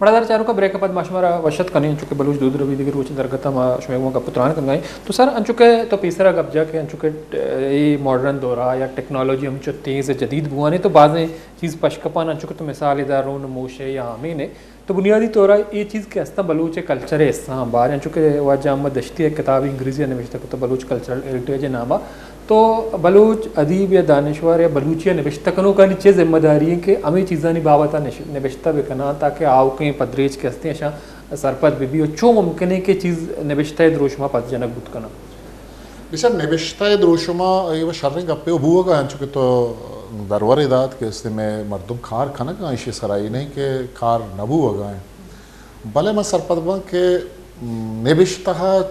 مڑادار چاروکاں، بریک ءَ پد ما شمارا وش اتک کنیں، انچو کہ بلوچ دود ءُ ربیدگ ءِ روچ ءِ درگت ءَ ما شمئے گوں گپ ءُ تران کنگ ءَ ایں۔ تو سر، انچو کہ تو پیسرا گپ جا کہ انچو کہ اے ماڈرن دور ءَ یا ٹیکنالوجی ہمینچو تیز ءُ جدید بوان ایں تو بازیں چیز پشکپان، انچو کہ تو مثال ءَ دار رون موشے یا ہمین ءَ، تو بنیادی طور ءَ اے چیز کہ استاں بلوچ ءِ کلچر ءِ حصہ آں۔ باریں انچو کہ واجہ احمد دشتی ءِ کتابے انگریزی ءَ نبشتہ کتگ بلوچ کلچرل ہیریٹیج ءِ نام ءَ، تو بلوچ ادیب یا دانشور یا بلوچی ءِ نبشتہ کنوکانی چے ذمہ داری ایں کہ ہمے چیزانی بابت ءَ نش-، نبشتہ بہ کناں تاکہ آؤکیں پدریچ کہ استیں اشاں سرپد بہ بی ءُ چو ممکن ایں کہ چیز نبشتہ ءِ دروشم ءَ پد جنگ بوت کناں؟ بچار، نبشتہ ءِ دروشم ءَ اے وَ شریں گپے ءُ بوگ ءَ، انچو کہ تو درورے دات کہ استیں مئے مردم کار کنگ ءَ، ایشی سرا اے نہ ایں کہ کار نہ بوگ ءَ ایں۔ بلے من سرپد باں کہ نبشتہ ءَ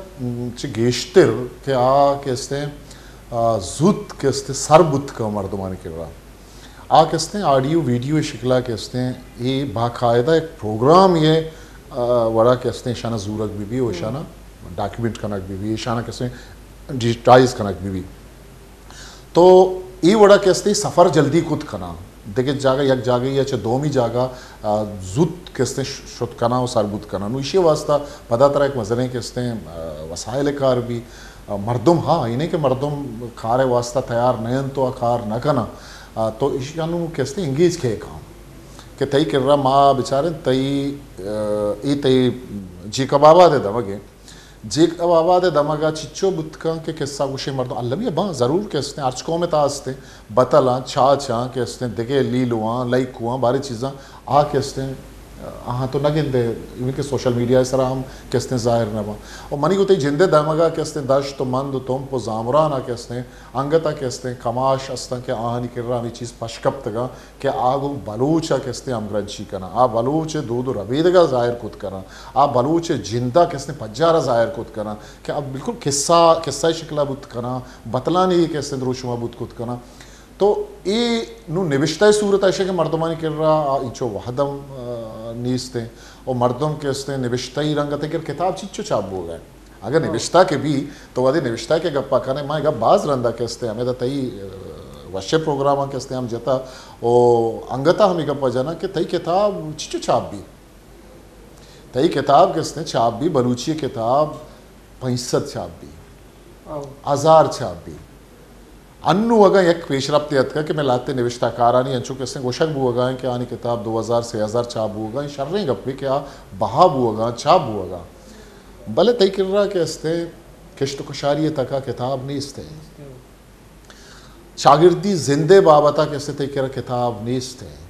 چہ گیشتر کہ آ کہ استیں، آ، زوت کہ استیں سر بوت کن مردمانی کرا۔ آ کہ استیں آڈیو ویڈیو شکلا کہ استیں اے باقاعدہ ایک پروگرام اے، آ، وڑا کہ استیں اشانا زورگ بہ بی ءُ اشانا ڈاکیومنٹ کنگ بہ بی، اشانا کہ استیں ڈیجیٹائز کنگ بہ بی۔ تو اے وڑا کہ استیں سفر جلدی کت کناں، دگہ جاگہ، یک جاگہے ءَ چہ دومی جاگہ، آ، زوت کہ استیں ش-، شت کناں ءُ سر بوت کناں۔ نوں ایشی واسطہ پدا ترا یک مزنیں کہ استیں، آ، وسائل کار بی۔ آ، مردم، ہاں، اے نہ ایں کہ مردم کار ءِ واسطہ تیار نہ انت ءُ آ کار نہ کناں۔ آ، تو ایشی ءَ نوں کہ استیں انگیج کئے کاں کہ تئی کرا ما بچاریں تئی، آ، اے تئی جیکب آباد ءِ دمگ ایں۔ جیکب آباد ءِ دمگ ءَ چچو بوت کن کہ قصہ گوشیں مردم المی ءَ باں، ضرور کہ استیں، ہرچ قوم ءِ تہا استیں، بتلاں، چاچاں کہ استیں، دگہ لیلواں، لائکواں، باریں چیزاں آ کہ استیں، آہاں تو نہ گندے، ایون کہ سوشل میڈیا ءِ سرا ہم کہ استیں ظاہر نہ باں۔ ءُ منی گوں تئی جند ءِ دمگ ءَ کہ استیں دشت ءُ مند ءُ تمپ ءُ زامران ءَ کہ استیں، انگت ءَ کہ استیں کماش استاں کہ آہانی کرا ہمے چیز پش کپتگاں کہ آ گوں بلوچ ءَ کہ استیں ہمگرنچی کناں، آ بلوچ ءِ دود ءُ ربیدگ ءَ ظاہر کت کناں، آ بلوچ ءِ جند ءِ کہ استیں پجار ءَ ظاہر کت کناں کہ آ بالکل قصہ، قصہ ءِ شکل ءَ بوت کناں، بتلانی کہ استیں دروشم ءَ بوت کت کناں۔ تو اے نوں نبشتہ ءِ صورت ءَ ایش کہ مردمانی کرا آ انچو وہد ہم، آ، نیست ایں۔ ءُ مردم کہ استیں نبشتہ ئی رنگ ءَ تئی کر کتاب چچو چاپ بوگ ءَ ایں۔ اگاں نبشتہ کہ بی، تو وہدے نبشتہ کہ گپا کنے، ما اے گپ باز رندا کہ استیں، ہمیدا تئی، آ، وشے پروگراماں کہ استیں ہم جتا، ءُ انگتا ہمے گپا جناں کہ تئی کتاب چچو چاپ بی۔ تئی کتاب کہ استیں چاپ بی، بلوچی کتاب پنچ سد چاپ بی، ہزار چاپ بی۔ انوں اگاں یک پیشرپتے اتکگ کہ مئے لہتیں نبشتہ کارانی انچو کہ استیں گوشگ بوگا انت کہ آنی کتاب دو ہزار، سے ہزار چاپ بوگا انت، شریں گپے کہ آ بہا بوگا انت، چاپ بوگا انت۔ بلے تئی کرا کہ استیں کشت ءُ کشاری ءِ تکا کتاب نیست انت۔ چاگردی زند ءِ بابتا کہ استیں تئی کرا کتاب نیست انت۔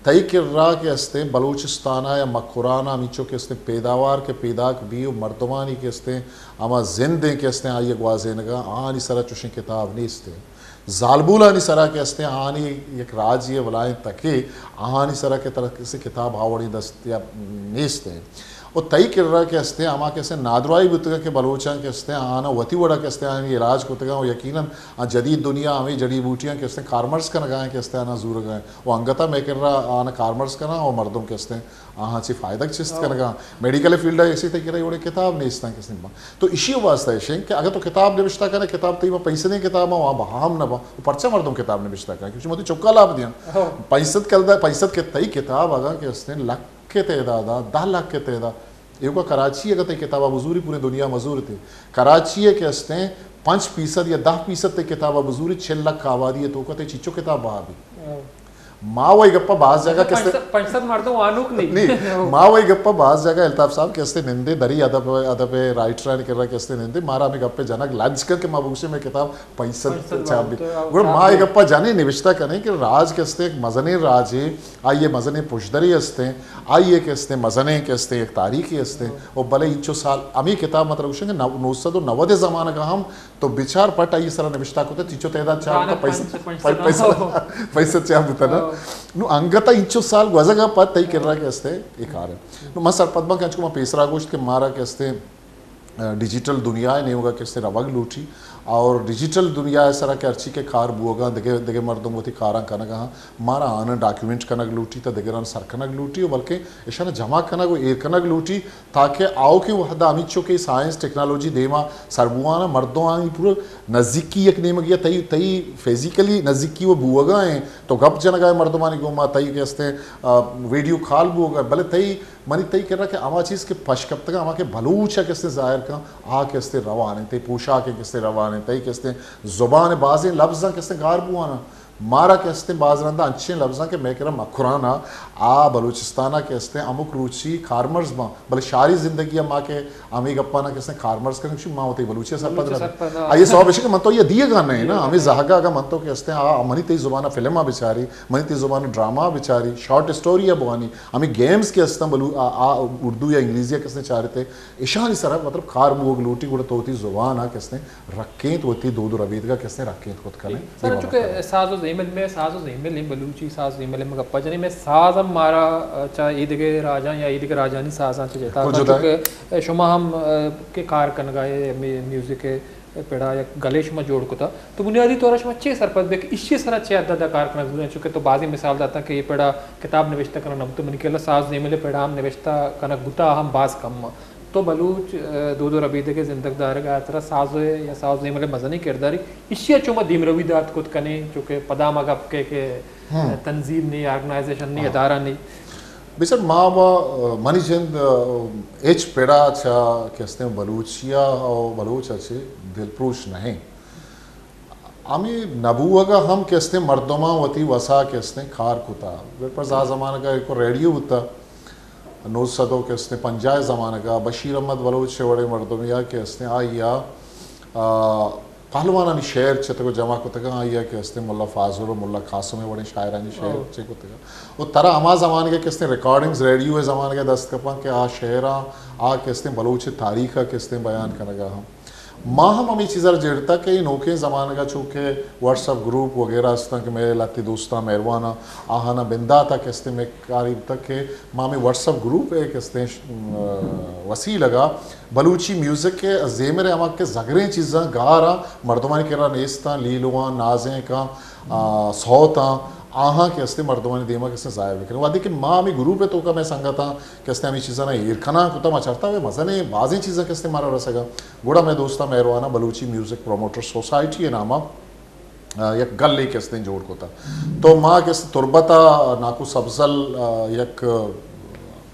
تئی کرا کہ استیں بلوچستان ءَ یا مکران ءَ ہمینچو کہ استیں پیداوار کہ پیداک بی ءُ مردمانی کہ استیں ہما زند ایں کہ استیں آئی ءِ گوازینگا، آہانی سرا چوشیں کتاب نیست انت۔ زالبولانی سرا کہ استیں آہانی یک راجے ءِ بلاہیں تکے، آہانی سرا کہ ترا کسے کتاب آ وڑیں دستیاب نیست انت۔ ءُ تئی کرا کہ استیں ہما کہ استیں نادراہی بوتگ کہ بلوچاں کہ استیں آہاں وتی وڑا کہ استیں آہانی علاج کتگاں ءُ یقیناً آ جدید دنیا ہمے جڑی بوٹیاں کہ استیں کارمرز کنگا انت کہ استیں آناں زورگا انت ءُ انگتا مئے کرا آناں کارمرز کناں ءُ مردم کہ استیں آہاں چی فائدگ چست کنگا انت۔ میڈیکل فیلڈ ءَ ایشی تئی کرا اے وڑیں کتاب نیستاں کہ استیں باں۔ تو ایشی واسطہ ایش انت کہ اگر تو کتاب نبشتہ کنے، کتاب تئی ما پیسدیں کتاب ما وہاں بہا ہم نہ باں، پرچا مردم کتاب نبشتہ کن؟ کیونکہ وتی چکا لاپ دیاں۔ پنچ سد کلدار، پنچ سد کہ تئی کتاب اگاں کہ استیں لکھ کے تعداد ءَ، دہ لکھ کے تعداد۔ ایوکا کراچی اگاں تئی کتابا بزوری پورے دنیا مزورتے۔ کراچی ءَ کہ استیں پنچ فیصد یا دہ فیصد تئی کتابا بزوری، چل لکھ آبادی ءِ توکا تئی چیچو کتاب بہا بی۔ ما وئی گپا باز جاگہ کہ استیں پنچ سد، پنچ سد مردم وانوک نہیں۔ نہیں، ما وئی گپا باز جاگہ الطاف صاحب کہ استیں نندے دری ادب، ادب رائٹرانی کرا کہ استیں نندے، مارا ہمے گپے جنگ لج کن کہ ما بگوشیں مئے کتاب پنچ سد چاپ بی۔ گڑا ما اے گپا جنیں نبشتہ کنیں کہ راج کہ استیں یک مزنیں راجے، آئی ءِ مزنیں پژدرے استیں، آئی ءِ کہ استیں مزنیں کہ استیں یک تاریخے استیں۔ ءُ بلے انچو سال ہمے کتاب ما ترا گوشیں کہ نو-، نو سد ءُ نود ءِ زمانگا ہم تو بچار پٹ آئی ءِ سرا نبشتہ کتہ، چیچو تعداد چاپ بوتہ، پنچ سد، پنچ سد چاپ بوتہ نا۔ نوں انگتا انچو سال گوزگا پد تئی کرا کہ استیں اے کار انت۔ نوں من سرپد باں کہ انچو کہ ما پیسرا گوشت کہ مارا کہ استیں ڈیجیٹل دنیا ءِ نیمگا کہ استیں روگ لوٹی۔ اور ڈیجیٹل دنیا ءِ سرا کہ ہرچی کہ کار بوگا، دگہ دگہ مردم وتی کاراں کنگا ہاں، مارا آناں ڈاکیومنٹ کنگ لوٹی، تا دگران سر کنگ لوٹی، و بلکہ اشان جمع کنگ و ایر کنگ لوٹی، تاکہ آؤکیں وہدا ہمیچو کہ سائنس ٹیکنالوجی دیما سر بوانا، مردمانی پورا نزیکی یک نیمگی، تئی تئی فزیکلی نزیکی و بوگا ہیں، تو گپ جنگا ہے مردمانی گوما، تئی کہ استیں، آ، ویڈیو کال بوگا، بلے تئی منی تئی کرا کہ ہما چیز کہ پش کپتگا، ہما کہ بلوچ ءَ کہ استیں ظاہر کن، آ کہ استیں روان انت، تئی پوشاک کہ استیں روان انت، تئی کہ استیں زبان بازیں لبزاں کہ استیں گار بوانا۔ مارا کہ استیں باز رندا انچیں لبزاں کہ مئے کرا مکران ءَ آ بلوچستان ءَ کہ استیں ہمک روچی کارمرز باں، بلے شاری زندگی ءَ ما کہ ہمے گپانا کہ استیں کارمرز کنیں، ما وتی بلوچی ءَ سرپد نہ بیں۔ آئی ءِ سوب ایش کہ من تو یہ دیے گا نہیں نا، ہمے زہگا اگا من تو کہ استیں آ منی تئی زبان ءَ فلم ءَ بچاری، منی تئی زبان ءَ ڈرامہ ءَ بچاری، شارٹ اسٹوری ءَ بوانی، ہمے گیمز کہ استاں بلو-، آ، آ، اردو یا انگریزی ءَ کہ استیں چارتے، اشانی سرا مطلب کار بوگ لوٹی، گڑا تو وتی زبان ءَ کہ استیں رکینت، وتی دود و ربیدگا کہ استیں رکینت کت کنے۔ سر، چونکہ ساز و زیمل، میں ساز و زیمل ہیں، بلوچی ساز و زیمل میں گپا جنی، میں ساز ہم مارا، آ، چا ایدگے راجاں یا ایدگے راجانی سازاں چہ جتا، چونکہ شما ہم، آ، کہ کار کنگا ہے، می-، میوزک ہے، پڑا یک گلے شما جوڑ کتا، تو بنیادی طور شما چے سرپد بے کہ اشی سرا چے حد حد کار کنگ بوتن؟ چونکہ تو بازی مثال داتا کہ یہ پڑا کتاب نوشتہ کنگ نہ بوتا، منی خیال ساز زیمل پڑا ہم نوشتہ کنگ بوتا، ہم باز کم۔ تو بلوچ، آ، دود و ربیدگ زندگ دارگ آ ترا ساز یا ساز زیمل مزنی کرداری، اشی چو ما دیمروی دات کت کنے، چونکہ پدا ما گپ کے کہ تنظیم نہیں، آرگنائزیشن نہیں، ادارہ نہیں۔ بچار ما و منی جند، آ، ہچ پڑا چا کہ استیں بلوچیا و بلوچ ءَ چہ دلپروش نہ ایں۔ ہمے نبوگا ہم کہ استیں مردماں وتی وسا کہ استیں کار کتا۔ بلے پر زا زمانگا ایک ریڈیو بوتا۔ نو سد و کہ استیں پنجاہ زمانگا بشیر احمد بلوچ وڑے مردمیا کہ استیں آئیا، آ، پہلوانانی شعر چتگ و جمع کتگاں، آئی ءَ کہ استیں ملا فاضل و ملا قاسم ءِ وڑیں شاعرانی شعر چے کتگاں۔ و ترا ہما زمانگ ءَ کہ استیں ریکارڈنگز ریڈیو ءِ زمانگ ءَ دست کپاں کہ آ شعراں، آ کہ استیں بلوچ ءِ تاریخ ءَ کہ استیں بیان کنگا ہم۔ ما ہم ہمے چیز ءَ جیڑتا کہ اے نوکیں زمانگ ءَ چو کہ واٹس ایپ گروپ وغیرہ استاں کہ مئے لہتے دوستاں مہرواناں آہاناں بندات ءَ کہ استیں مئے کاری بوتگ کہ ما ہمے واٹس ایپ گروپ ءِ کہ استیں، آ، وسیلگ ءَ بلوچی میوزک ءِ زیمر ءِ ہما کہ زگریں چیزاں گار آں، مردمانی کرا نیستاں، لیلواں، نازینکاں، آ، سوتاں، آہاں کہ استیں مردمانی دیما کہ استیں ظاہر بکنیں۔ وہدے کہ ما ہمے گروپ ءِ توکا مئے سنگتاں کہ استیں ہمے چیزاں ایر کناں کتا، ما چرتا مزنیں بازیں چیزاں کہ استیں مارا رسگا۔ گڑا مئے دوستاں مہرواناں بلوچی میوزک پروموٹر سوسائٹی ءِ ناما آ، یک گلے کہ استیں جوڑ کتا۔ تو ما کہ است تربت ءَ ناکو سبزل، آ، یک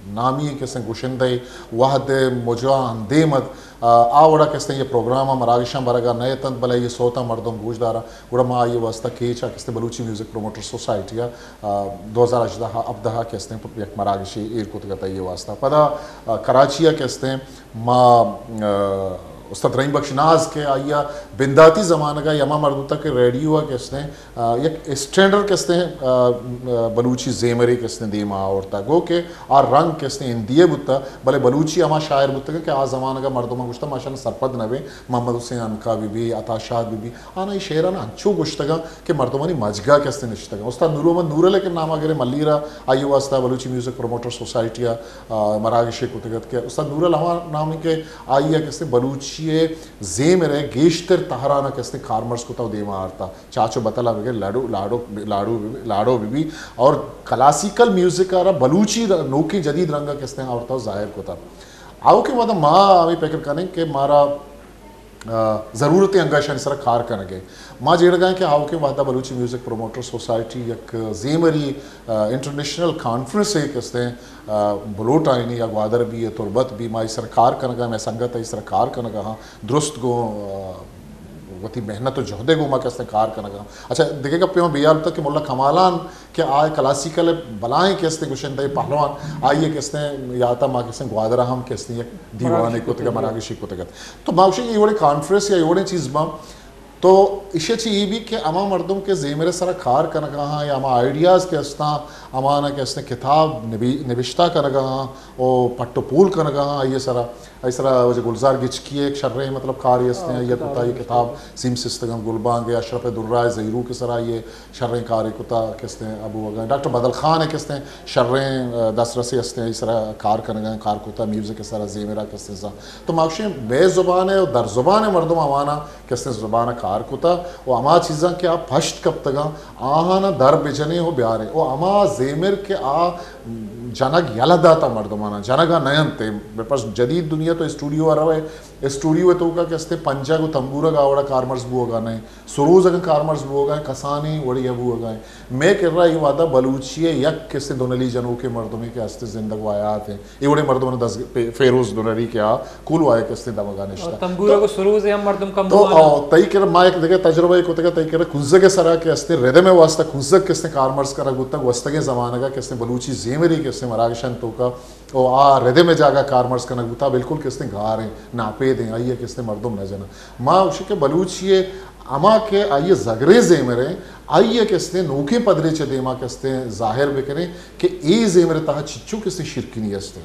نامی کہ استیں گشندہ وہد مجا اندیم ات، آ، آ وڑا کہ استیں یہ پروگرام ءَ مراگشاں برگا نہ اتنت، بلے یہ سوتاں مردم گوش دارا۔ گڑا ما آئی واسطہ کیچ ءَ کہ استیں بلوچی میوزک پروموٹر سوسائٹی ءَ، آ، دو ہزار ہژدہ ہبدہ ءَ کہ استیں یک مراگشے ایر کتگ ات آئی واسطہ۔ پدا، آ، کراچی ءَ کہ استیں ما، آ، استاد رحیم بخش ناز کہ آئی ءَ بنداتی زمانگ ءَ ہما مرد بوتگ کہ ریڈیو ءَ کہ استیں، آ، یک اسٹینڈرڈ کہ استیں، آ، آ، بلوچی زیمرے کہ استیں دیما آورتا۔ گو کہ آ رنگ کہ استیں ہندی ءِ بوتا، بلے بلوچی ہما شاعر بوتگ کہ آ زمانگ ءَ مردماں گوشتا ما اشاں سرپد نہ بیں، محمد حسین عنقا بہ بی، عطا شاد بہ بی، آناں اے شعراں انچو گوشتگاں کہ مردمانی مجگا کہ استیں نشتگاں۔ استاد نور محمد نورل ءِ کہ ناما گریں ملیر ءَ آئی واسطہ بلوچی میوزک پروموٹر سوسائٹی ءَ، آ، مراگشے کتگ ات کہ استاد نورل ہما نام کہ آئی ءَ کہ استیں بلوچی ءِ زیمر ءِ گیشتر تہران ءَ کہ استیں کارمرز کتا و دیما آرتا۔ چاچ و بتل ءَ بگر لاڈو، لاڈو، لاڈو، لاڈو بہ بی اور کلاسیکل میوزک ءَ را بلوچی ر-، نوکیں جدید رنگ ءَ کہ استیں آورتا و ظاہر کتا۔ آؤکیں وہدا ما ہمے فکر کنیں کہ مارا آ، ضرورتیں انگا اشانی سرا کار کنگ ءَ۔ ما جیڑگا ایں کہ آؤکیں وہدا بلوچی میوزک پروموٹر سوسائٹی یک زیمری، آ، انٹرنیشنل کانفرنس ءِ کہ استیں، آ، بلوٹائینی یا گوادر بی یا تربت بی، ما ای سرا کار کنگا، مئے سنگت ای سرا کار کنگا ہاں، درست گوں، آ، وتی محنت و جہد ءَ گوں ما کہ استیں کار کنگا۔ اچھا، دگہ گپے ما بیال تک کہ ملا کمالان کہ آ کلاسیکل بلائیں کہ استیں گشندہ پہلوان، آئی کہ استیں یاتا ما کہ استیں گوادر ہم کہ استیں یک دیوانے کتگ ءَ، مراگشے کتگ ات۔ تو ما گوشیں اے وڑیں کانفرنس یا اے وڑیں چیز باں، تو ایشی چی ای بھی کہ ہما مردم کہ زیمر سرا کار کنگا ہاں یا ہما آئیڈیاز کہ استاں، ہمانا کہ استیں کتاب نبی-، نبشتہ کنگا ہاں او پٹ و پول کنگا ہاں، آئی سرا، آئی سرا وجہ گلزار گچکی ایک شریں مطلب کاری استیں، آئی کتا یہ کتاب سیم سستگاں گلبانگ، اشرف درائے زہیرو کے سرا یہ شریں کاری کتا کہ استیں ابو اگاں ڈاکٹر بدل خان کے استیں شریں، آ، دسترسی استیں، آئی سرا کار کنگا، کار کتا میوزک سرا زیمرا کہ استیں سا۔ تو ماکشیں بے زبان ہے، در زبان مردم ہمانا کہ استیں زبان کار کتا و ہما چیزاں کہ آ پشت کپتگاں، آہانا در بجنے و بیارے و ہما زیمر کہ آ جنگ یلہ داتا مردمانا، جنگا نینتے، بپرس جدید دنیا تو اسٹوڈیو آ روے، اسٹوڈیو توکا کہ استیں پنجگ و تمبورگ آ وڑا کارمرز بوگا نئیں، سروز اگاں کارمرز بوگا ایں، کسانیں وڑیا بوگا ایں۔ مئے کرا اے وہدا بلوچی ء یک کسے دونلی جنوکیں مردمے کہ استیں زندگ و حیات ایں۔ اے وڑیں مردمانی دست پہ-، فیروز دونلی کہ آ کولواہ ء کسے دمگا نشتہ۔ تمبورگ و سروز ہم مردم کم تو بوان۔ او، تئی کرا ما یک دگہ تجربہ کتگا، تئی کرا کنزگ سرا کہ استیں ردم واسطہ کنزگ کسے کارمرز کرا گوتگ، گوستگیں زمانگا کسے بلوچی زیمری کسے مراگشان توکا او آ ردم ء جاگہ کارمرز کنگ بوتا، بالکل کہ استیں گار ایں، ناپید ایں، آئی ء کہ استیں مردم نہ جناں۔ ما گوشیں کہ بلوچی ء ہما کہ آئی ء زگریں زیمر ایں، آئی ء کہ استیں نوکیں پدریچ ء دیما کہ استیں ظاہر بکنیں کہ اے زیمر ء تہا چچو کہ استیں شیرکنی استیں۔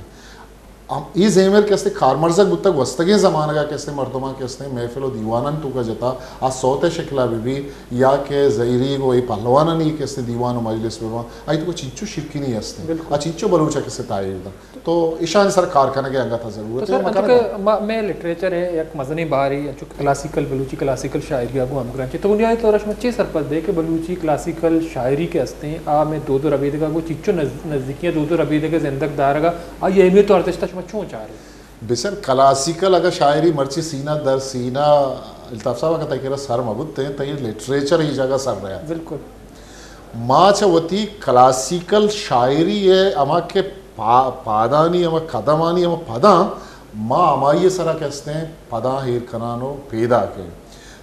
ہم-، اے زیمر کہ استیں کارمرزگ بوتا گوستگیں زمانگا کہ استیں مردماں کہ استیں محفل و دیوانان توکا جتا، آ سوت ء شکلا بہ بی یا کہ زہیریگ و اے پہلوانانی کہ استیں دیوان و مجلس بہ باں، آئی توکا چنچو شیرکنی استیں، بالکل۔ آ چنچو بلوچ ء کہ استیں تائید داں۔ تو ایشانی سر کار کنگ ء انگت ء تو ضرورت ہے، سر، مکان انچو کہ ما-، مئے لٹریچر ء یک مزنیں بارے، انچو کہ کلاسیکل، بلوچی کلاسیکل شاعری ء گوں ہمگرنچ۔ تو بنیادی طور ء شما چے سرپد بے کہ بلوچی کلاسیکل شاعری کہ استیں، آ مئے دود و ربیدگ ء گوں چنچو نز-، نزدیکی ء دود و ربیدگ ء زندگ دارگ ء آئی اہمیت و ارزشت ء شما چون چارے؟ بسر کلاسیکل اگاں شاعری مرچی سینہ در سینہ، الطاف صاحب اگاں تئی کرا سر مہ بوتیں، تئی لٹریچر ای جاگہ سر رہا۔ بالکل۔ ما چہ وتی کلاسیکل شاعری ء ہما کہ پا-، پادانی ہما قدمانی ہما پداں، ما ہمائی ء سرا کہ استیں پداں ایر کنان و پیداک ایں۔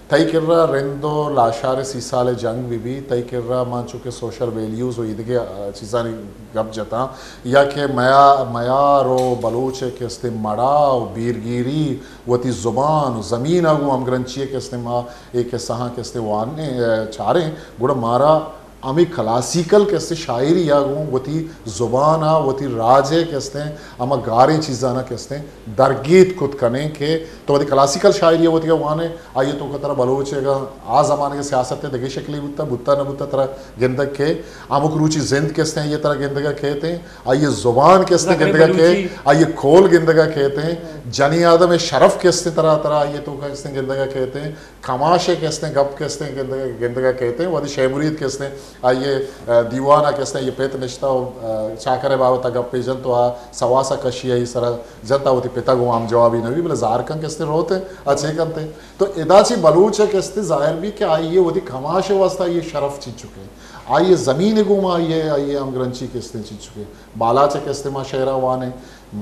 تئی کرا رند و لاشار سی سال جنگ بہ بی، تئی کرا ما چونکہ سوشل ویلیوز و ایدگہ، آ، چیزانی گپ جتاں، یا کہ میا-، میار و بلوچ ء کہ استیں مڑا و بیرگیری، وتی زبان و زمین ء گوں ہمگرنچی ء کہ استیں ما اے قصہاں کہ استیں وانیں، آ، چاریں، گڑا مارا ہمے کلاسیکل کہ استیں شاعری ء گوں وتی زبان ء وتی راج ء کہ استیں ہما گاریں چیزاں کہ استیں درگیت کت کنیں کہ تو وتی کلاسیکل شاعری ء وتی وانے، آئی ء توکا ترا بلوچ ء آ زمانگ ء سیاست ء دگہ شکلے بوتا، بوتا نہ بوتا ترا گندگ کہ ہمک روچی زند کہ استیں آئی ء ترا گندگ ء کیت ایں، آئی ء زبان کہ استیں گندگ ء کیت، آئی ء کول گندگ ء کیت ایں، جنی آدم ء شرف کہ استیں ترا، ترا آئی ء توکا استیں گندگ ء کیت ایں۔ کماش ء کہ استیں گپ کہ استیں گندگ، گندگ ء کیت ایں، وہدے شے مرید کہ استیں آئی ء، آ، دیوان ء کہ استیں آئی ء پت نشتہ و، آ، چاکر ء بابت ء گپے جنت و آ سواس ء کشی آئی سرا جنت ء وتی پت ء گوں ہم جوابی نہ بی، بلے زہر کن کہ استیں روت ء آ چے کنت ء۔ تو ادا چی بلوچ ء کہ استیں ظاہر بی کہ آئی ء وتی کماش ء واستہ آئی ء شرف چنچک ء، آئی ء زمین ء گوما آئی ء، آئی ء ہمگرنچی کہ استیں چنچک ء۔ بالاچ ء کہ استیں ما شعر ء وانیں،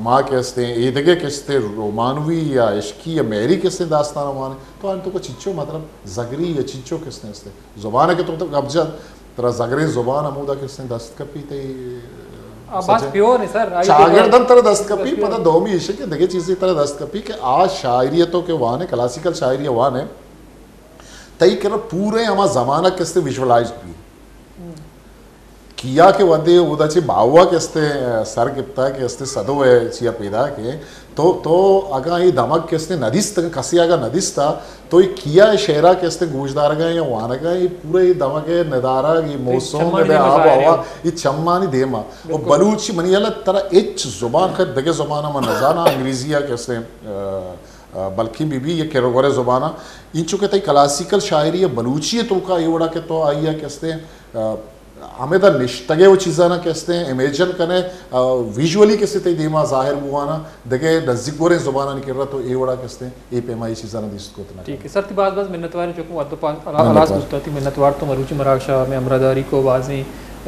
ما کہ استیں ایدگہ کہ استیں رومانوی یا عشقی یا مہری کہ استیں داستان ء وانیں، تو آنی توکا چنچو مطلب زگری یا چنچو کہ استیں استیں۔ زبان ء کہ تو گپ جت، ترا زگریں زبان ہمودا کہ استیں دست کپی تئی، آ، باز سجہ پیور ہے سر، آئی چاگرد ہم ترا دست کپی، بس پیور۔ پدا دومی ایش کہ دگہ چیزے ترا دست کپی کہ آ شاعری ء تو کہ وانے، کلاسیکل شاعری ء وانے، تئی کرا پورے ہما زمانہ کہ استیں ویژولائزڈ بی۔ کیا کہ وھدے اودا چہ باہوا کہ استیں، آ، سر گپتا کہ استیں سدو ء چیا پیداک ایں، تو، تو اگاں اے دمگ کہ استیں ندیست، اگاں کسے اگاں ندیستا، تو اے کیا ء شعرا کہ استیں گوشدارگا یا وانگا، اے پورا اے دمگ ء ندارگ، اے موسم، چمانی اے دیما آب و ظاہر ہوا، ایں۔ اے چمانی دیما۔ و بالکل۔ بلوچی منی ہیالا ترا ہچ زبان، خیر دگہ زبانا من نزاناں، انگریزی ء کہ استیں، آ، آ، بلکیں بی بی یک کرگورے زبانا، اینچو کہ تئی کلاسیکل شاعری ء بلوچی ء توکا اے وڑا کہ تو آئی ء کہ استیں، آ، ہمیدا نشتگے و چیزانا کہ استیں امیجن کنے، آ، ویژولی کہ استیں تئی دیما ظاہر بواناں، دگہ نزیک گوریں زبانانی کرا تو اے وڑا کہ استیں اے پیما اے چیزانا دیست کت نہ کنے۔ ٹھیک ہے سر، تئی باز باز منتوار ایں چوکہ وقت پاس ہلاس بوتا، تئی منتوار تو مروچی مراگشا مئے ہمراہداری کو، بازیں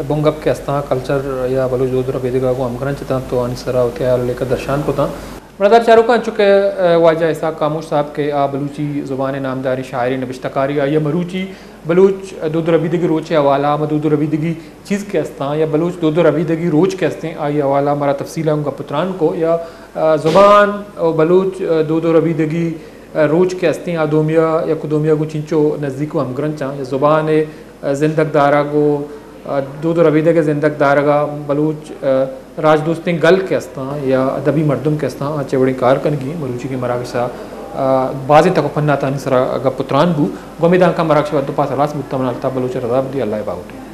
بنگپ کہ استاں کلچر یا بلوچ دود ربیدگا گوں ہمگرنچ اتاں تو آنی سرا وتی خیال و لیکہ درشان کتاں۔ مڑدار چاروکاں، انچو کہ، آ، واجہ اسحاق خاموش صاحب کہ آ بلوچی زبان ء نامداریں شاعرے، نبشتہ کارے، آئی ء مروچی بلوچ دود و ربیدگی روچ ء حوالہ، ہما دود و ربیدگی چیز کہ استاں یا بلوچ دود و ربیدگی روچ کہ استیں، آئی حوالہ مارا تفصیل ء گوں گپ و تران کو یا، آ، زبان و بلوچ، آ، دود و ربیدگی روچ کہ استیں، آ دومیا، یک دومیا گوں چنچو نزدیک و ہمگرنچاں، یا زبان ءِ زندگ دارگ و دود و ربیدگ ءِ زندگ دارگ ءَ بلوچ راج دوستیں گل کہ استاں یا ادبی مردم کہ استاں، آ چہ وڑیں کار کنگی ایں۔ مروچی کہ مراگش ءَ بازیں تک و پناتانی سرا گپ و تران بو۔ گوں امیداں کہ مراگش ءِ وت و پاس ہلاس بوتاں، من الطاف بلوچ ءَ رضا بدی، اللہ ءِ باہوٹ۔